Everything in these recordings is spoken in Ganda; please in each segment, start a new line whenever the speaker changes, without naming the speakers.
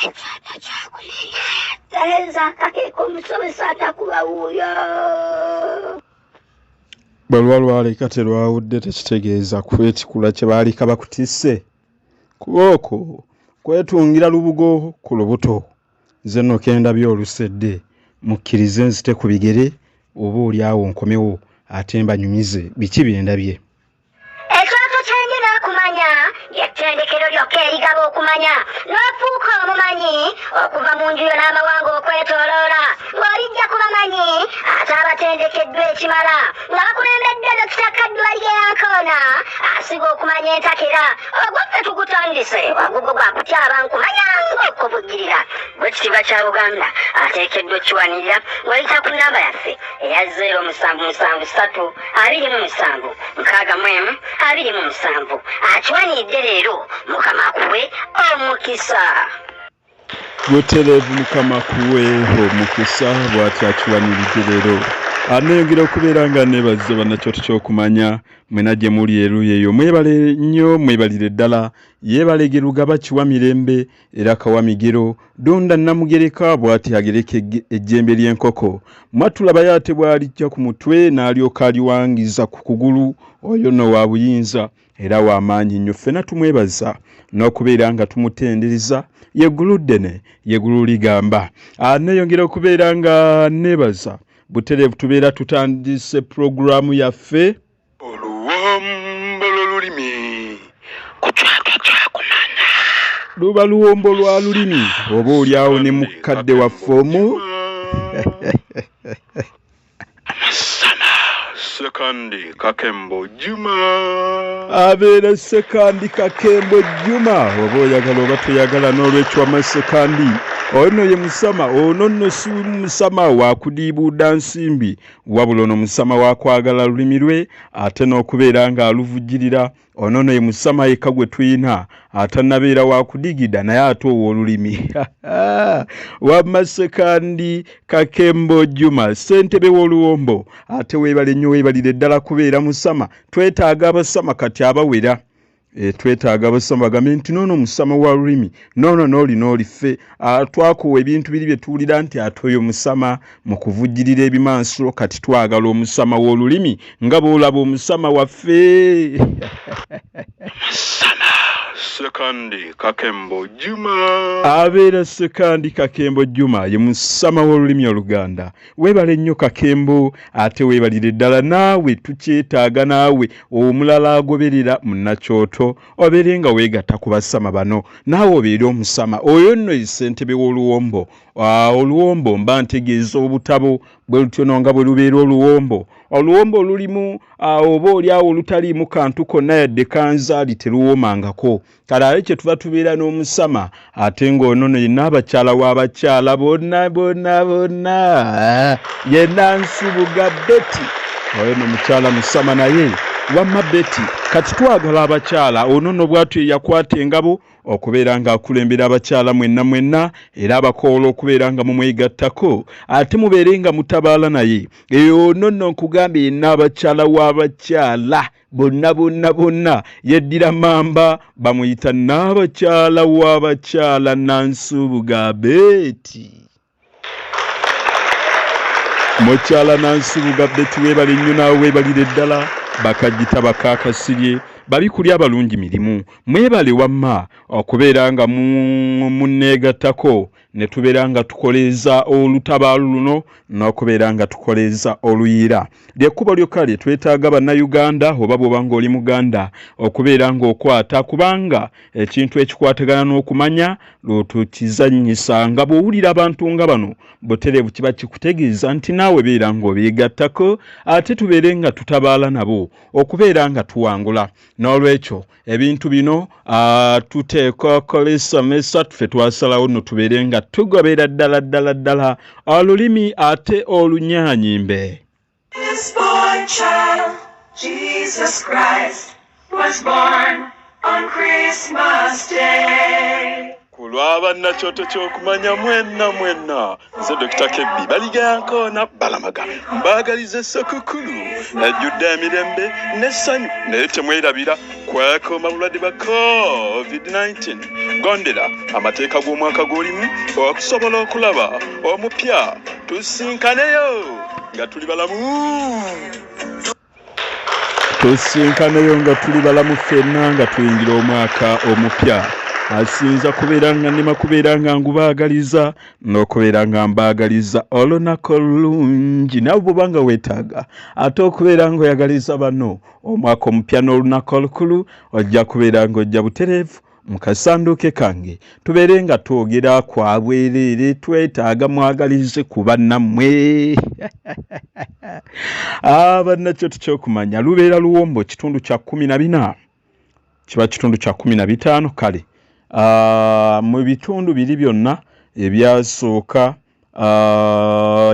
Ekyoto kyakumanya tereza akakeeka omusomesa atakuba wuuyo.
Bwe luba lwaleka terwawudde tekitegeeza kwetikula kye baalika bakutisse kuba okwo kwetungira lubugo ku lubuto. Nze nno ke ndabye olusedde mukkirize nzite ku bigere oba oli awo nkomewo ate mbanyumize biki bye ndabye.
Ekyoto kyenjina okumanya ly'ettendekero lyokka erigaba okumanya n'ofuuka omumanyi okuva mu nju yo n'amawanga okwetooloola ng'olijja ku bamanyi ate abatendekeddwa ekimala nga bakulembeddwa Dokita Kaddu Aligeyankoona asiga okumanya entakera. Ogwaffe tugutandise ogugwo gwa kutyaba nkumanya ng'okuvujjirira. Gw'ekitiibwa kya Buganda ateekeddwa okkiwanirira ng'oyita ku nnamba yaffe eya 0773 27 61 27. Akiwaniridde leero, Mukama akuwe omukisa.
Butereevu Mukama akuwe omukisa bw'atyo akiwaniridde leero. Aneyongera okubeera nga nebaza bannakyoto ky'okumanya mwena gye muli eruuyi eyo. Mwebale nnyo, mwebalire ddala. Yeebalege Lugaba kiwa mirembe era kawa migero. Ddunda Nnamugereka bw'atyo agereka ejjembe ly'enkoko. Mwattu labayo ate bw'alijja ku mutwe n'alyoka aliwangiza ku kugulu. Oyo nno wa buyinza era wa maanyi nnyo. Ffenna tumwebaza n'okubeera nga tumutendereza. Ye ggulu ddene, ye ggulu ligamba. Aneeyongera okubeera nga neebaza butereevu. Tubeera tutandise pulogulaamu yaffe.
Oluwombo lw'olulimi ku kyoto ky'okumanya.
Luba luwombo lwa lulimi oba oli awo ne mukadde waffe omu.
Amasana Ssekandi Kakembo Juma.
Abeera Ssekandi Kakembo Juma oba oyagala oba toyagala n'olwekyo wamma Ssekandi ono ye Musama. Ono nno si Musama wa kudiibuuda nsimbi wabula ono Musama wa kwagala lulimi lwe ate n'okubeera ng'aluvujjirira. Ono nno ye Musama yekka gwe tulina atannabeera wa kudigida naye ate ow'olulimi. Wamma Ssekandi Kakembo Juma ssentebe w'oluwombo ate weebale nnyo weebalire ddala kubeera Musama. Twetaaga abasama kati abawera. Twetaaga abasama bagambe nti noono Musama wa lulimi, noono n'oli n'oli ffe. Twakuwa ebintu biri bye tuwulira nti ate oyo Musama mu kuvujjirira ebimansulo, kati twagala omusama w'olulimi nga bw'olaba omusama waffe.
Musama Ssekandi Kakembo Juma.
Abeera Ssekandi Kakembo Juma ye musama w'olulimi Oluganda. Weebale nnyo Kakembo ate weebalire ddala naawe tukyetaaga naawe omulala agoberera munnakyoto obeere nga weegatta ku basama bano naawe obeere omusama. Oyo nno ye ssentebe w'oluwombo. Oluwombo mba ntegeeza obutabo bwe lutyo no nga bwe lubeera oluwombo. Oluwombo olulimu, oba oli awo olutaliimu kantu konna yadde kanzaali teruwoomangako. Kale ate kye tuba tubeera n'omusama ate ng'ono no yenna abakyala w'abakyala bonna bonna bonna yenna Nsubuga Betty. Oyo no mukyala musama naye wamma Betty. Kati twagala abakyala ono no bw'atyo yakwata engabo okubeera ng'akulembera abakyala mwenna mwenna era abakoola okubeera nga mumwegattako ate mubeere nga mutabaala naye. Eyo ono nno nkugambye yenna abakyala w'abakyala bonna bonna bonna yeddira mamba bamuyita n'abakyala w'abakyala Nansubuga Betty. Mukyala Nansubuga Betty weebale nnyo naawe weebalire ddala. Bakagita bakaakasirye babikulya abalungi mirimu. Mwebale wamma okubeera nga munneegattako ne tubeera nga tukoleeza olutabaalo luno n'okubeera nga tukoleeza oluyiira. Ly'ekkubo lyokka lye twetaaga Bannayuganda oba bw'oba ng'oli Muganda okubeera ng'okwata kubanga ekintu ekikwatagana n'okumanya lw'otukizannyisa. Nga bw'owulira abantu nga bano butereevu kiba kikutegeeza nti naawe beera ng'obeegattako ate tubeere nga tutabaala nabo okubeera nga tuwangula. N'olwekyo ebintu bino, tuteekwa okulisomesa ffe twasalawo nno tubeere nga tugobera ddala ddala ddala olulimi ate olunyaanyimbe.
This boy child, Jesus Christ, was born on Christmas Day.
Ku lw'abannakyoto ky'okumanya mwenna mwenna, nze Dokita Kebbi Baligankoona Balamaga mbaagaliza Ssekukulu ejjudde emirembe n'essanyu, naye temwerabira kwekuuma bulwadde bwa COVID-19. Gondera amateeka g'omwaka gw'olimu okusobola okulaba omupya. Tusinkaneyo nga tuli balamu.
Tusinkaneyo nga tuli balamu ffenna nga tuyingira omwaka omupya. Asinza kubeera nga nnema kubeera nga ngubaagaliza n'okubeera nga mbaagaliza olunaku olulungi. Nawe bw'oba nga weetaaga ate okubeera ng'oyagaliza banno omwaka omupya n'olunaku olukulu, ojja kubeera ng'ojja butereevu mu kasanduuke kange tubeere nga twogera kwa bwereere. Twetaaga mwagalize ku bannammwe. Bannakyoto ky'okumanya lubeera luwombo kitundu kya 14, kiba kitundu kya 15. Kale mu bitundu biri byonna ebyasooka,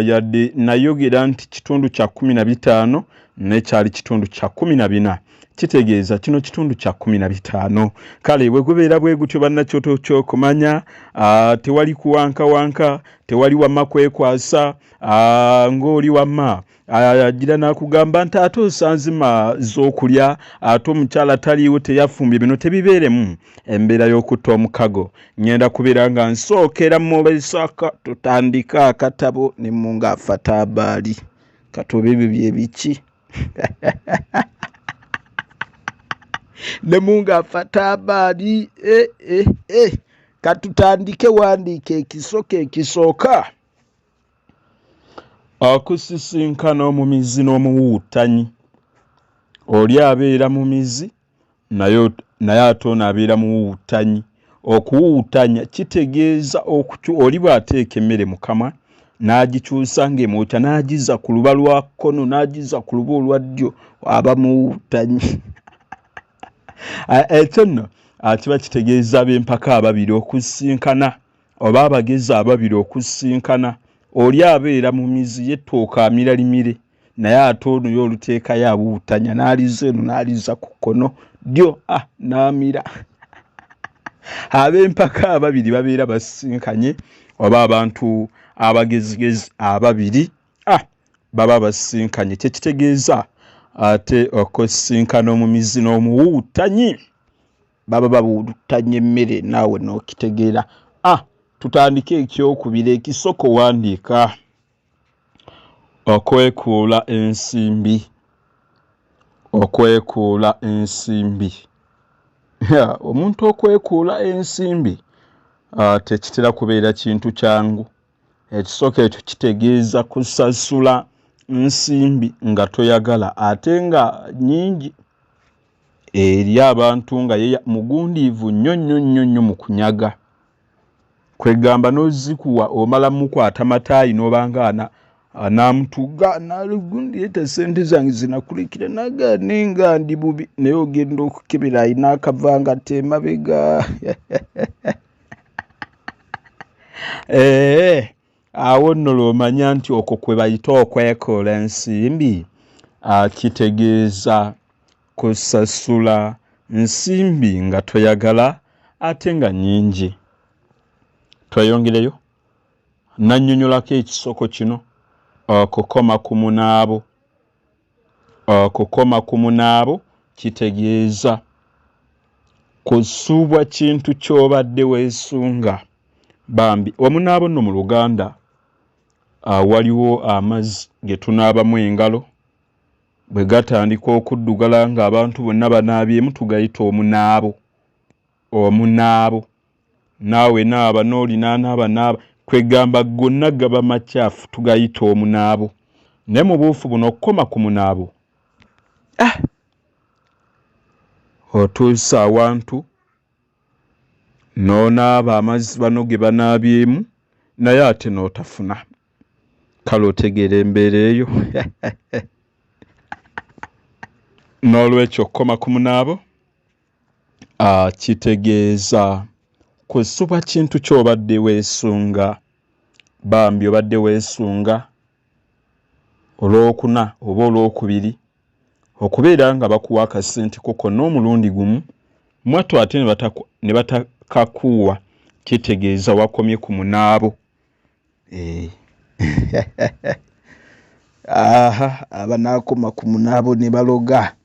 yadde nayogera nti kitundu kya 15 nekyali kitundu kya 14, kitegeeza kino kitundu kya 15. Kale bwe gubeera bwe gutyo bannakyoto ky'okumanya, tewali kuwankawanka, tewali wamma kwekwasa, ng'oli wamma agira n'akugamba nti ate osanzima z'okulya, ate omukyala taliiwo teyafumbye. Bino tebibeeremu embeera y'okutta omukago. Ngenda kubeera nga nsookera mu Bisaka, tutandike akatabo ne munga afata abaali katobe ebyo bye biki ne munga afata abaali. Katutandike, wandiika ekisoko ekisooka. Okusisinkana omumizi n'omuwuwuttanyi. Oli abeera mumizi naye ate ono abeera muwuwuttanyi. Okuwuwuttanya kitegeeza oli bw'ateeka emmere mu kamwa n'agikyusa ng'emwokya, n'agizza ku luba lwa kkono n'agizza ku luba olwa ddyo, aba muwuwuttanyi. Ekyo nno kiba kitegeeza ab'empaka ababiri okusisinkana oba abagezi ababiri okusisinkana. Oli abeera mumizi yettooka amira limire, naye ate ono ye oluteekayo awuwuttanya n'alizza eno n'alizza ku kkono ddyo, n'amira. Ab'empaka ababiri babeera basisinkanye oba abantu abagezigezi ababiri, baba basisinkanye. Kyekitegeeza ate okusisinkana omumizi n'omuwuwuttanyi, baba bawuwuttanya emmere naawe n'okitegeera. Tutandike ekyokubiri ekisoko. Wandiika okwekuula ensimbi. Okwekuula ensimbi. Omuntu okwekuula ensimbi tekitera kubeera kintu kyangu. Ekisoko ekyo kitegeeza kusasula nsimbi nga toyagala ate nga nnyingi eri abantu nga ye mugundiivu nnyo nnyo nnyo nnyo mu kunyaga. Kwegamba n'ozikuwa omala mukwata mataayi n'obanga anaamutuga n'alugundi yeta ssente zange zinakulekera nagaane nga ndi bubi, naye ogenda okukebera alina akavanga temabega. Awo nno lw'omanya nti okwo kwe bayita okwekoola ensimbi, kitegeeza kusasula nsimbi nga toyagala ate nga nnyingi. Tweyongereyo nannyonnyolako ekisoko kino. Okukoma ku munaabo. Okukoma ku munaabo kitegeeza kusuubwa kintu ky'obadde weesunga. Bambi omunaabo nno mu Luganda, waliwo amazzi ge tunaabamu engalo, bwe gatandika okuddugala ng'abantu bonna banaabyemu tugayita omunaabo. Omunaabo naawe naaba n'oli n'anaaba naaba, kwegamba gonna gaba makyafu, tugayita omunaabo. Naye mu buufu buno okukoma ku munaabo, otuusa awantu n'onaaba amazzi bano ge banaabyemu naye ate n'otafuna. Kale otegeera embeera eyo. N'olwekyo okukoma ku munaabo kitegeeza kusubwa kintu ky'obadde weesunga. Bambi obadde weesunga olwokuna oba olwokubiri okubeera nga bakuwa akasente ko konna omulundi gumu, mwattu ate ne batakakuwa. Kitegeeza wakomye ku munaabo.
Aha, abanaakoma ku munaabo ne baloga.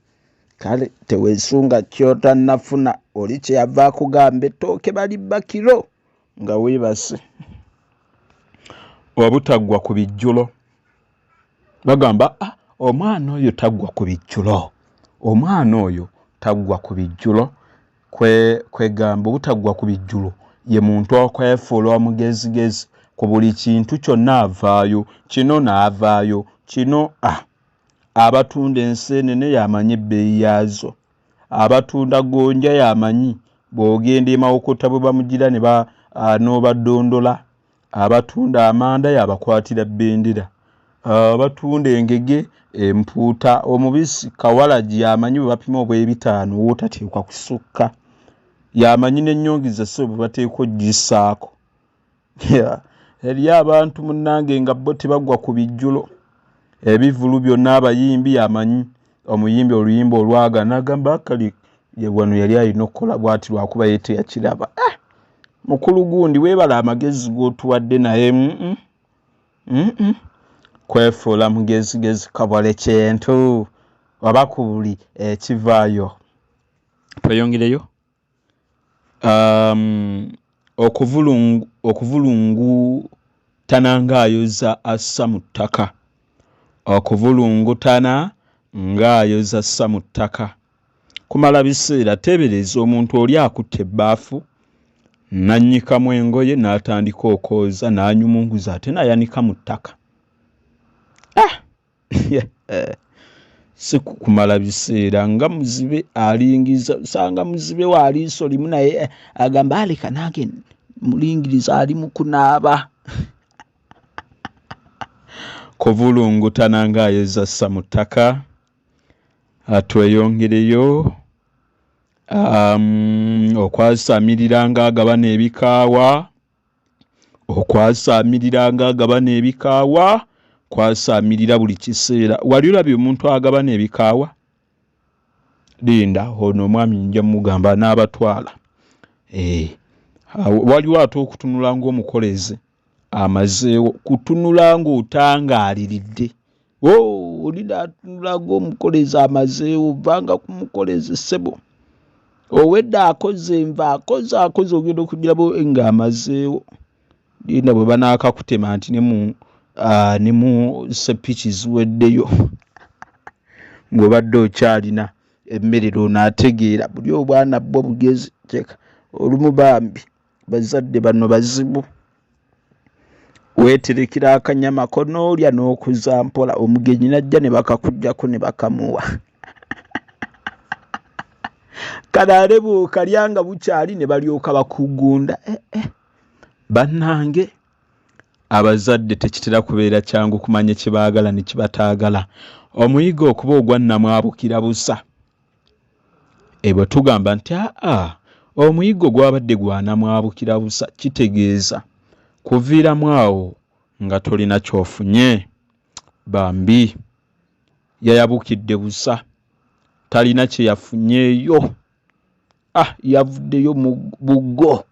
Kale teweesunga ky'otannafuna, oli kye yava akugamba ettooke balibba kiro nga weebase.
Obutaggwa ku bijjulo. Bagamba, ah, omwana oyo taggwa ku bijjulo, omwana oyo taggwa ku bijjulo. Kwegamba obutaggwa ku bijjulo ye muntu okwefuula omugezigezi ku buli kintu kyonna, avaayo kino n'avaayo kino. Ah, abatunda enseenene y'amanyi ebbeeyi yaazo, abatunda gonja y'amanyi bw'ogenda e Mawokota bwe bamugira ne n'obadondola, abatunda amanda y'abakwatira bendera, abatunda engege, empuuta, omubisi, kawalagi y'amanyi bwe bapima obw'ebitaano w'otateekwa kusukka, y'amanyi n'ennyongiza ssebo bwe bateekwa ogissaako. Eriyo abantu munnange nga bo tebaggwa ku bijjulo. Ebivvulu byonna abayimbi y'amanyi omuyimbi oluyimba olwaga n'agamba akali wano yali alina okukola bw'ati lwakuba ye teyakiraba. Mukulu gundi weebala amagezi g'otuwadde naye kwefuula mugezigezi kabale kintu oba ku buli ekivaayo. Tweyongereyo. Okuvulungutana ng'ayoza assa mu ttaka. Okuvulungutana ng'ayoza assa mu ttaka. Kumala biseera teebereza omuntu oli akutte ebbaafu n'annyikamu engoye n'atandika okwoza n'anyumunguza ate n'ayanika mu ttaka. Si kumala biseera nga muzibe alingiza, sanga muzibe wa liiso limu naye agamba aleka nange mulingiriza ali mu kunaaba. Kuvulungutana ng'ayoza assa mu ttaka. Tweyongereyo. Okwasaamirira ng'agabana ebikaawa. Okwasaamirira ng'agabana ebikaawa. Kwasaamirira buli kiseera. Wali olabye omuntu agabana ebikaawa? Linda, ono omwami nja mugamba n'abatwala. Waliwo ate okutunula ng'omukoleze amazeewo, kutunula ng'otangaaliridde. Oli n'atunula ng'omukoleze amazeewo, vanga ku mukoleze ssebo. Owedde akoze enva, akoze akoze ogenda okugirabo ng'amazeewo. Linda bwe banaakakutema nti ne mu ssepiki ziweddeyo ng'obadde okyalina emmere lw'onaategeera. Buli obwana bwo bugezi teka olumu bambi bazadde bano bazibu. Weeterekera akanyama ko n'olya n'okuza mpola, omugenyi n'ajja ne bakakuggyako ne bakamuwa. Kale ate bw'okalya nga bukyali ne balyoka bakugunda. Bannange abazadde tekitera kubeera kyangu kumanya kye baagala ne kye bataagala. Omuyigo okuba ogwa nnamwabukira busa. Bwe tugamba nti aa omuyigo gwabadde gwa nnamwabukira busa, kitegeeza kuviiramu awo nga tolina ky'ofunye. Bambi yayabukidde busa, talina kye yafunyeeyo. Yavuddeyo mu buggo.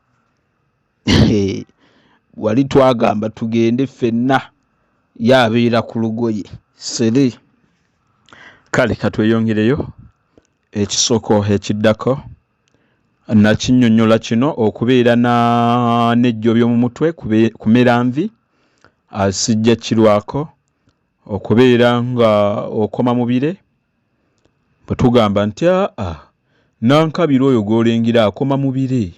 Wali twagamba tugende ffenna, yabeera ku lugoye sere. Kale katweyongereyo ekisoko ekiddako. Nakinnyonnyola kino okubeera n'ejjobyo mu mutwe kumera nvi, sijja kirwako, okubeera nga okoma mu bire. Bwe tugamba nti aa nankabirwa oyo gw'olengera akoma mu bire,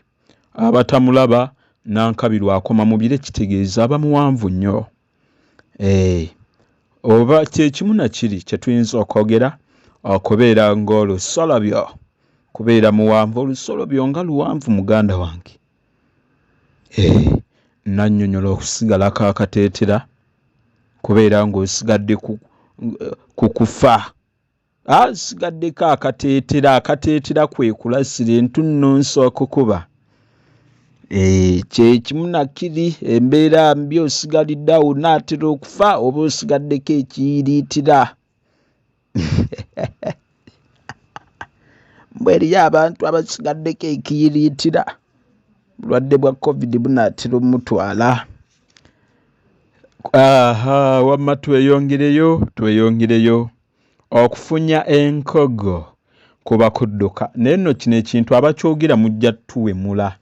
abatamulaba nankabirwa akoma mu bire kitegeeza aba muwanvu nnyo. Oba kye kimu na kiri kye tuyinza okwogera okubeera ng'olusolobyo, kubeera muwanvu, olusolobyo nga luwanvu muganda wange. Nannyonnyola okusigalako akateetera, kubeera ng'osigadde ku kufa. Sigaddeko akateetera, akateetera kwe kulasira entunnunsi okukuba. Kye kimu na kiri, embeera mbi osigalidde awo onaatera okufa oba osigaddeko ekiyiriitira. Mbwe eriyo abantu abasigaddeko ekiyiriitira.
Bulwadde bwa covid bunaatera omutwala.
Aha, wamma tweyongereyo, tweyongereyo. Okufunya enkogo kuba kudduka. Naye nno kino ekintu abakyogera mujja tuwemula.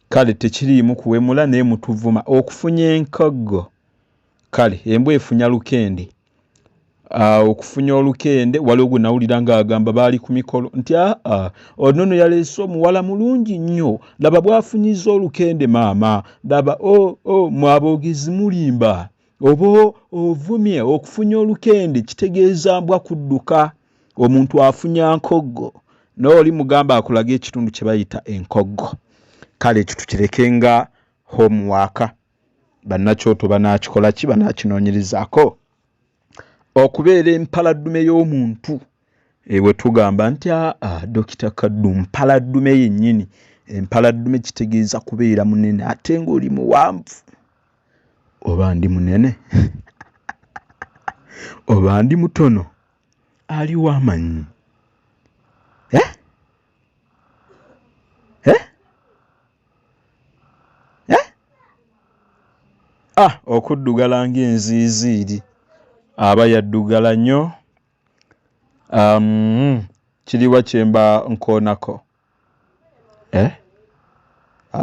Kale tekiriimu kuwemula naye mutuvuma. Okufunya enkogo, kale embwa efunya lukende. Okufunya olukende, waliwo gwe nawulira ng'agamba baali ku mikolo nti aa ono nno yaleese omuwala mulungi nnyo, laba bw'afunyiza olukende maama, laba o mwe aboogezi mulimba, oba ovumye. Okufunya olukende kitegeeza mbwa kudduka, omuntu afunya nkoggo. N'oli mugamba akulaga ekitundu kye bayita enkoggo. Kale ekyo tukireke nga homework, bannakyoto banaakikola ki, banaakinoonyerezaako. Okubeera empaladdume y'omuntu, bwe tugamba nti aa Dokita Kaddu mpaladdume yennyini. Empaladdume kitegeeza kubeera munene ate ng'oli muwanvu. Oba ndi munene oba ndi mutono, aliwo amanyi. Okuddugala ng'enziiziiri, aba yaddugala nnyo. Kiriwa kyemba nkoonako?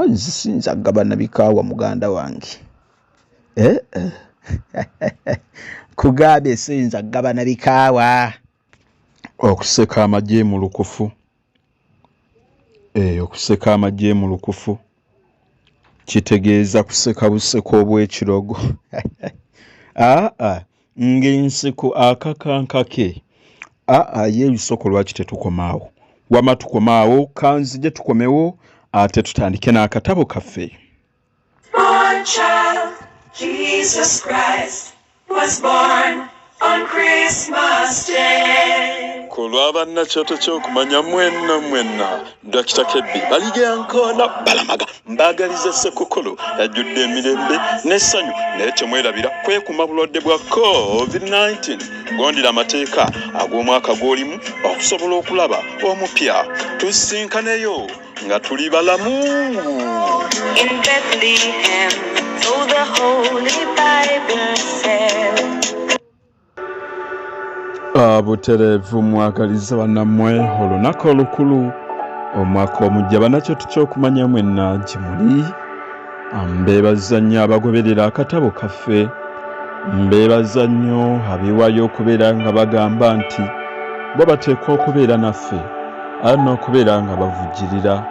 Nze siyinza kugabana bikaawa muganda wange. Kugambye siyinza kugabana bikaawa.
Okuseka amagye mu lukufu. Okuseka amagye mu lukufu kitegeeza kuseka buseko obw'ekirogo. Ng'enseko akakankake. Ye ebisoko lwaki tetukomaawo? Wamma tukomaawo, kanzije tukomewo ate tutandike n'akatabo kaffe.
Born child, Jesus Christ was born on Christmas Day.
Ku lwa bannakyoto ky'okumanya mwenna mwenna, Dokita Kebbi Baligaya Nkoona Balamaga mbaagaliza Ssekukulu yajjudde emirembe n'essanyu, naye temwerabira kwekuuma bulwadde bwa COVID-19. Gondera amateeka ag'omwaka gw'olimu okusobola okulaba omupya. Tusinkaneyo nga tuli balamu.
In Bethlehem, so the Holy Bible said.
Butereevu mwagaliza bannammwe olunaku olukulu, omwaka omujja. Bannakyoto ky'okumanya mwenna gye muli, mbeebaza nnyo abagoberera akatabo kaffe, mbeebaza nnyo abeewaayo okubeera nga bagamba nti bo bateekwa okubeera naffe, ate n'okubeera nga bavujjirira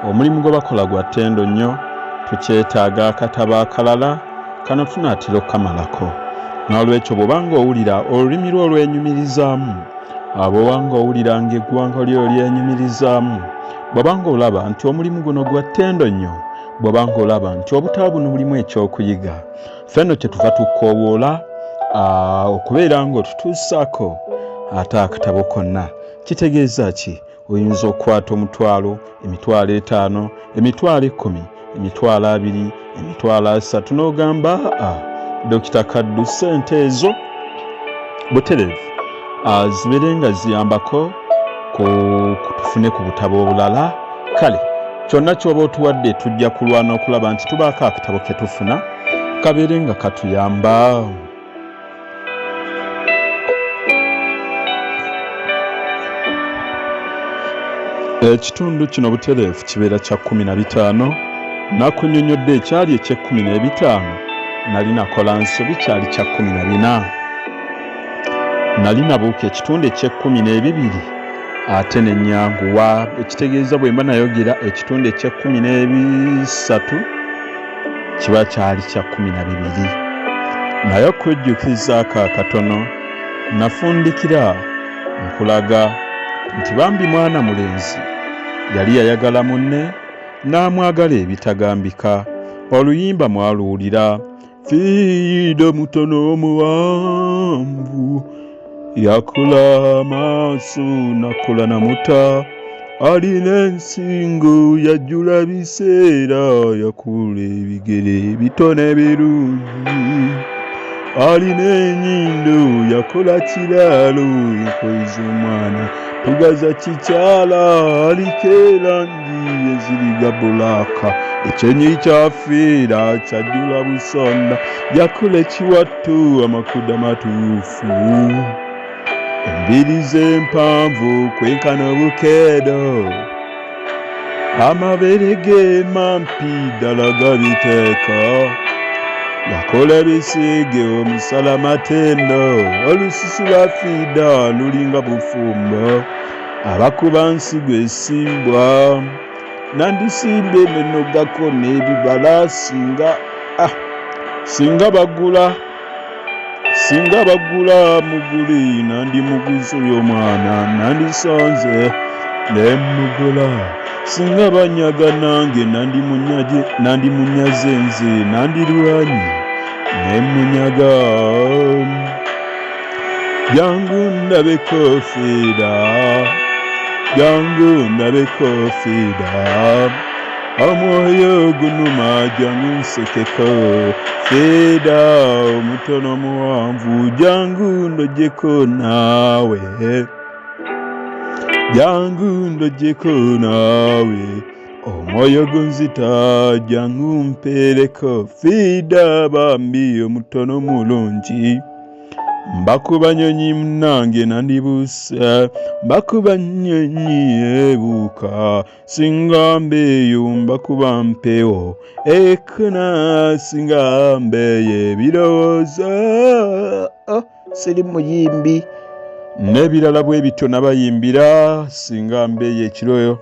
omulimu gwe bakola gwa ttendo nnyo. Tukyetaaga akatabo akalala kano tunaatera okukamalako. N'olwekyo bw'obanga owulira olulimi lwo olwenyumirizaamu, bw'obanga owulira ng'eggwanga lyo lyenyumirizaamu, bw'obanga olaba nti omulimu guno gwa ttendo nnyo, bw'obanga olaba nti obutabo buno bulimu ekyokuyiga, ffe nno kye tuva tukoowoola okubeera ng'otutuusaako ate akatabo konna. Kitegeeza ki? Oyinza okukwata omutwalo, emitwalo 5, emitwalo 10, emitwalo 20, emitwalo 30, n'ogamba Dokita Kaddu ssente ezo butereevu zibeere nga ziyambako tufune ku butabo obulala. Kale kyonna ky'oba otuwadde tujja kulwana okulaba nti tubaako akatabo ke tufuna kabeere nga katuyamba. Ekitundu kino butereevu kibeera kya 15. Nakunnyonnyodde ekyali eky'e15, nali nakola nsobi, kyali kya 14. Nali nabuuka ekitundu eky'e12 ate ne nnyanguwa, ekitegeeza bwe mba nayogera ekitundu eky'e13 kiba kyali kya 12. Naye okujjukizaako akatono, nafundikira nkulaga nti bambi mwana mulenzi yali yayagala munne n'amwagala ebitagambika. Oluyimba mwaluwulira, Fiido mutono omuwanvu yakula amaaso nakula namuta, alina ensingo yajjula biseera, yakula ebigere bitone birungi, Alina enyindo yakola kiraalo enkoyi z'omwana tugaza kikyala aliko erangi eziriga bulaaka ekyenyi kyafiira kyajjula busonda yakola ekiwattu amakuda matuufu enviiri z'empanvu kwenkana obukeedo amabeere ge mampi ddala gabiteeka yakola ebisiige omusala matendo olususu lwa fiida lulinga bufumbo abakuba nsigo esimbwa nandisimbye nenogako n'ebibala singa ah, singa bagula singa bagula muguli nandimuguze oyo omwana nandisonze nemugula singa banyaga nange nandimunyaze nze nandirwanye nemunyaga jangu ndabeko fiida jangu ndabeko fiida omwoyo gunuma jangu nsekeko fiida omutono omuwanvu jangu ndojeko naawe jangu ndojeko naawe omwoyo gunzita jangu mpeereko fiida bambi omutono mulungi mbakuba nyonyi munange nandibuusa mbakuba nyonyi ebuuka singa mbeeyo mbakuba mpewo ekuna singa mbeeyo ebirowoozo
oh, siri muyimbi
n'ebirala bwe bityo nabayimbira singa mbeeyo ekiro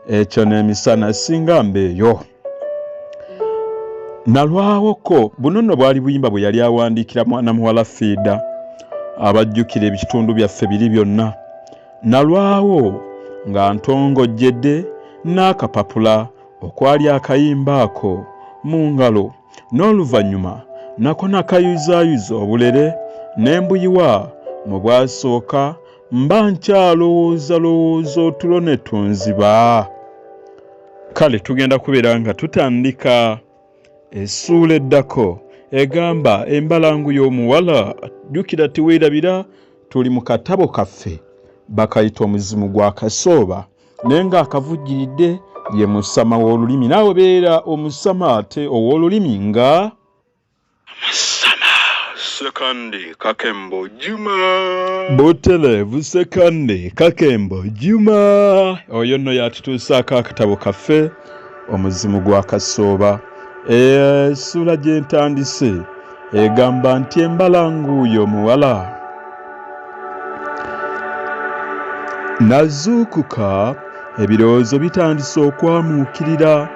ekyo n'emisana singa mbeeyo nalwawoko buno nno bwali buyimba bwe yali awandiikira mwana muwala fiida abajjukira ebitundu byaffe biri byonna nalwawo nga ntongojjedde n'akapapula okwali akayimba ako mu ngalo n'oluvannyuma nako nakayuzaayuza obulere ne mbuyiwa mu bwasooka mba nkyalowoozalowooza otulo ne tunziba kale tugenda kubeera nga tutandika essuula eddako egamba embalangu y'omuwala jjukira teweerabira tuli mu katabo kaffe bakayita omuzimu gwa kasooba naye ng'akavujjiridde ye musama w'olulimi naawe beera omusama ate ow'olulimi nga
Musama Sekandi Kakembo Juma.
Butelevu Sekandi Kakembo Juma. Oyo nno yatutuusaako akatabo kaffe omuzimu gwa Kasooba. Essuula gye ntandise egamba nti embalangu y'omuwala. Nazuukuka ebirowoozo bitandise okwamuukirira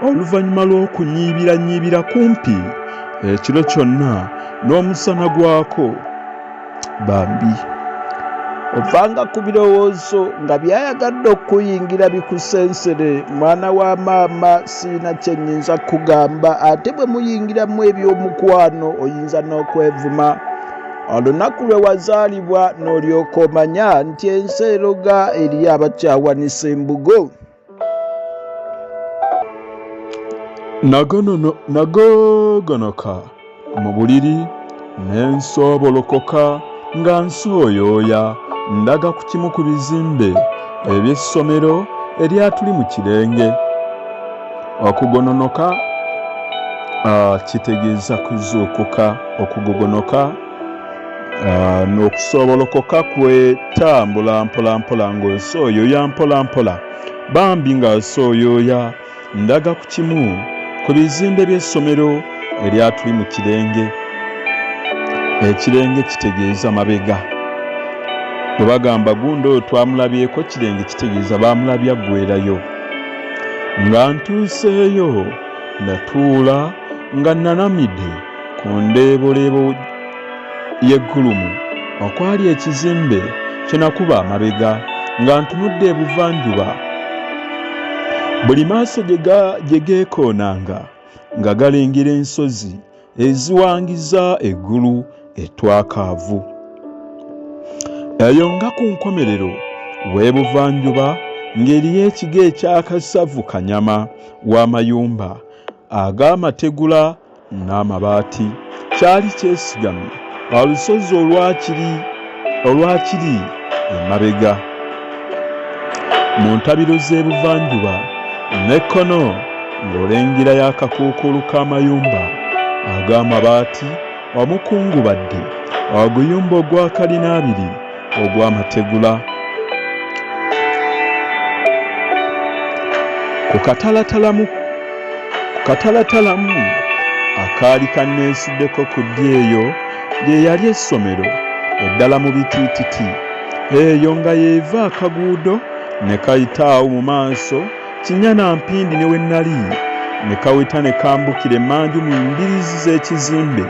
oluvannyuma lw'okunyiibiranyiibira kumpi ekiro kyonna n'omusana gwako bambi
ovanga ku birowoozo nga byayagadde okukuyingira bikusensere mwana wa maama siina kye nnyinza kukugamba ate bwe muyingiramu eby'omukwano oyinza n'okwevuma olunaku lwe wazaalibwa n'olyoka omanya nti ensi eroga eriyo abakyawanisa embugo
Nagogonoka mu buliri ne nsoobolokoka nga nsooyooya ndaga ku kimu ku bizimbe eby'essomero eryatuli mu kirenge. Okugononoka kitegeeza kuzuukuka. Okugogonoka n'okusoobolokoka kwetambula mpolampola ng'osooyoya mpolampola. Bambi ng'asooyooya ndaga ku kimu ku bizimbe by'essomero eryatuli mu kirenge. Ekirenge kitegeeza mabega. Bwe bagamba gundi oyo twamulabyeko kirenge kitegeeza baamulabye aggwerayo. Nga ntuuseeyo natuula nga nnanamidde ku ndeeboleebo y'eggulumu okwali ekizimbe kye nakuba amabega nga ntunudde ebuvanjuba. Buli maaso gye geekoonanga nga galengera ensozi eziwangiza eggulu ettwakaavu. Eyo nga ku nkomerero w'ebuvanjuba ng'eriyo ekigo eky'akasavu kanyama w'amayumba ag'amategula n'amabaati. Kyali kyesigamye olusozi olwakiri olwakiri emabega. Mu ntabiro z'ebuvanjuba ne kkono ng'olengera y'akakuukulu k'amayumba ag'amabaati omukungubadde oguyumba ogwa kalinaabiri ogw'amategula. Ku katalatalamu ku katalatalamu akaali kanneesuddeko ku ddyo eyo lye yali essomero eddala mu bitiititi eyo nga y'eva akaguudo ne kayita awo mu maaso kinnya na mpindi ne we nnali ne kaweta ne kambukira emmanju mu mbiriizi z'ekizimbe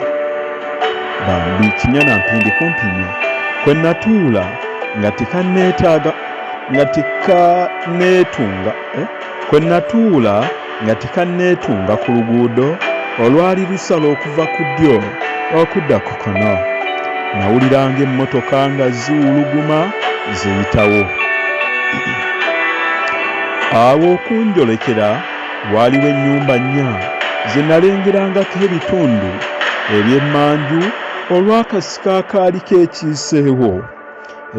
bambi kinnya na mpindi kumpi nnyo kwe natuula nga tekanneetaaga nga tekanneetunga eh? kwe natuula nga tekanneetunga ku luguudo olwali lusala okuva ku ddyo okudda ku kono nawuliranga emmotoka nga ziwuluguma ziyitawo awo okunjolekera waaliwo ennyumba nnya ze nalengerangako ebitundu eby'emmanju olw'akasiko akaali keekiiseewo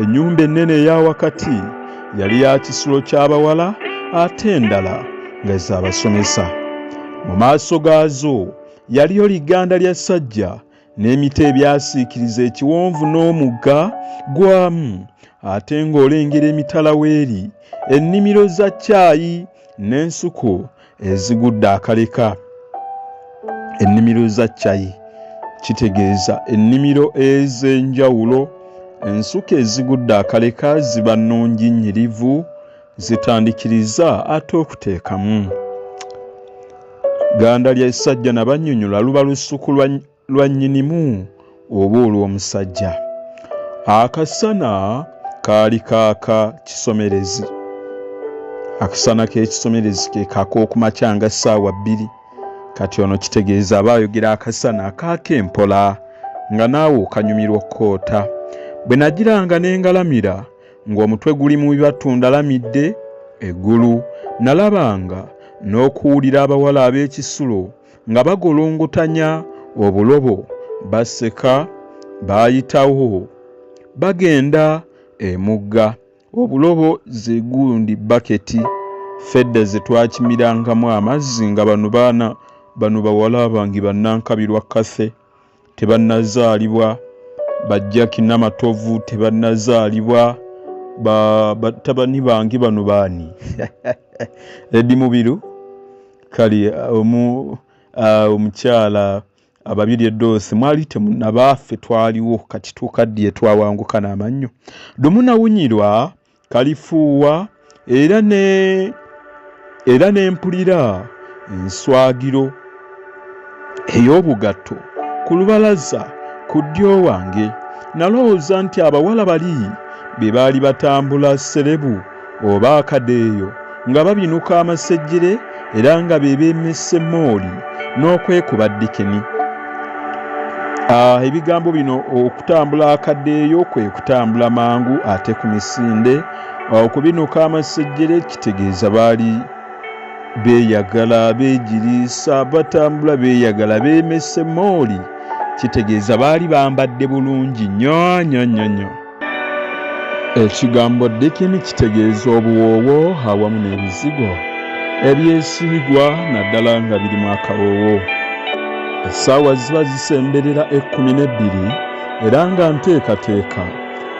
Ennyumba ennene eya wakati yali ya kisulo ky'abawala ate endala nga z'abasomesa. Mu maaso gaazo yaliyo liganda lya ssajja n'emiti ebyasiikiriza ekiwonvu n'omugga gwamu ate ng'olengera emitala w'eri ennimiro za caayi n'ensuku ezigudde akaleka. Ennimiro za ccayi kitegeeza ennimiro ez'enjawulo. Ensuku ezigudde akaleka ziba nnungi nnyirivu, zitandikiriza ate okuteekamu. Gganda lya Ssajja Nabannyonyola luba lusuku lwa lwa nnyinimu oba olw'omusajja. Akasana kaali kaaka kisomerezi. Akasana k'ekisomerezi ke kak'okumakya nga ssaawa bbiri. Kati ono kitegeeza aba ayogera akasana akaaka empola nga naawe okanyumirwa okukoota. Bwe nagiranga ne ngalamira ng'omutwe guli mu bibatu ndalamidde eggulu, nalabanga n'okuwulira abawala ab'ekisulo nga bagolongotanya obulobo baseka baayitawo bagenda emugga obulobo zegundi baketi fedda ze twakimirangamu amazzi nga bano baana bano bawala bange bannankabirwa kathe tebannazaalibwa bajjaki namatovu tebannazaalibwa batabani bange bano baani edi mubiru kale omu omukyala ababiri eddoosi mwali temunabaffe twaliwo kati tukaddiye twawanguka n'amannyo lumu nawunyirwa kalifuuwa era ne era ne mpulira enswagiro ey'obugatto ku lubalaza ku ddyo wange nalowooza nti abawala bali be baali batambula serebu oba akadeeyo nga babinuka amasejjere era nga be beemesse mooli n'okwekuba dikini. Ah, ebigambo bino okutambula akadeeyo kwe kutambula mangu ate ku misinde okubinuka amasejjere kitegeeza baali beeyagala beegiriisa batambula beeyagala beemesse mooli kitegeeza baali bambadde bulungi nnyo nnyo nnyo nnyo. Ekigambo dikini kitegeeza obuwoowo awamu n'ebizigo ebyesiigwa naddala nga birimu akawoowo. Essaawa ziba zisemberera 12 era nga nteekateeka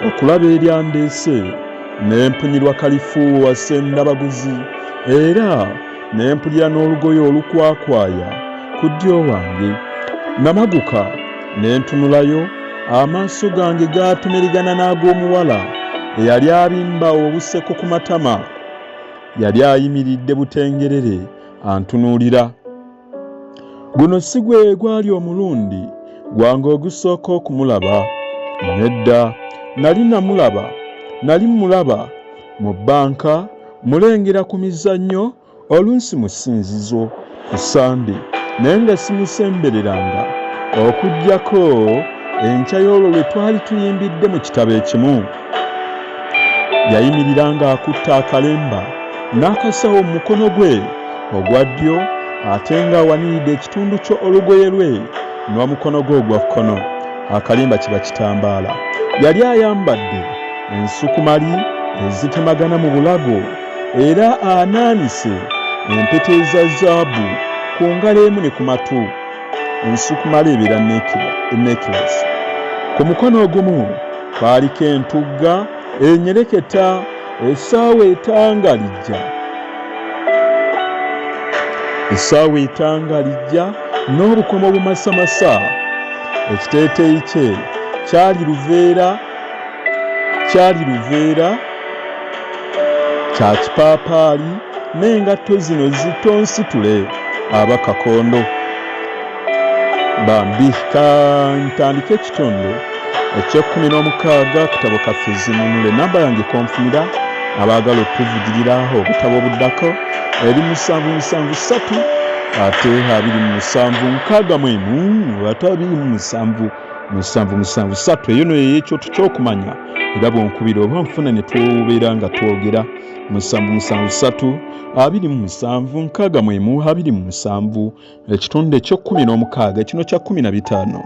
okulaba eryandeese ne mpunyirwa kalifuuwa Ssendabaguzi era ne mpulira n'olugoye olukwakwaya ku ddyo wange. Namaguka ne ntunulayo amaaso gange gaatomerigana n'ag'omuwala eyali abimba obuseko ku matama. Yali ayimiridde butengerere antunuulira. Guno si gwe gwali omulundi gwange ogusooka okumulaba. Nedda, nali namulaba, nali mmulaba mu bbanka, mmulengera ku mizannyo, oluusi mu ssinzizo ku Ssande, naye nga simusembereranga okuggyako enkya y'olwo lwe twali tuyimbidde mu kitabo ekimu. Yayimirira ng'akutte akalemba n'akasawo mu mukono gwe ogwa ddyo ate ng'awaniridde ekitundu kyo olugoye lwe N'omukono gwe ogwa kkono akalimba kiba kitambaala. Yali ayambadde ensukumali ezitemagana mu bulago era anaanise empeta eza zaabu ku ngalo emu ne ku matu. Ensukumali ebeera necklace. Ku mukono ogumu kwaliko entugga enyereketa essaawa etangalijja. Essaawa etangalijja n'obukomo obumasamasa. Ekiteeteeyi kye kyali luveera kyali luveera kya kipaapaali n'engatto zino zitonsitule aba kakondo. Bambi kantandike ekitundu eky'ekkumi n'omukaaga katabo kaffe zinunule. Namba yange konfunira abaagala otuvugirira obutabo obuddako eri 773 ate 2761 ate 27 773. Eyo no yeyekyoto kyokumanya era bwonkubira oba nfuna ne tubeera nga twogera. 773 2761 27 ekitundu eky'ekkumi n'omukaaga kino kya 15.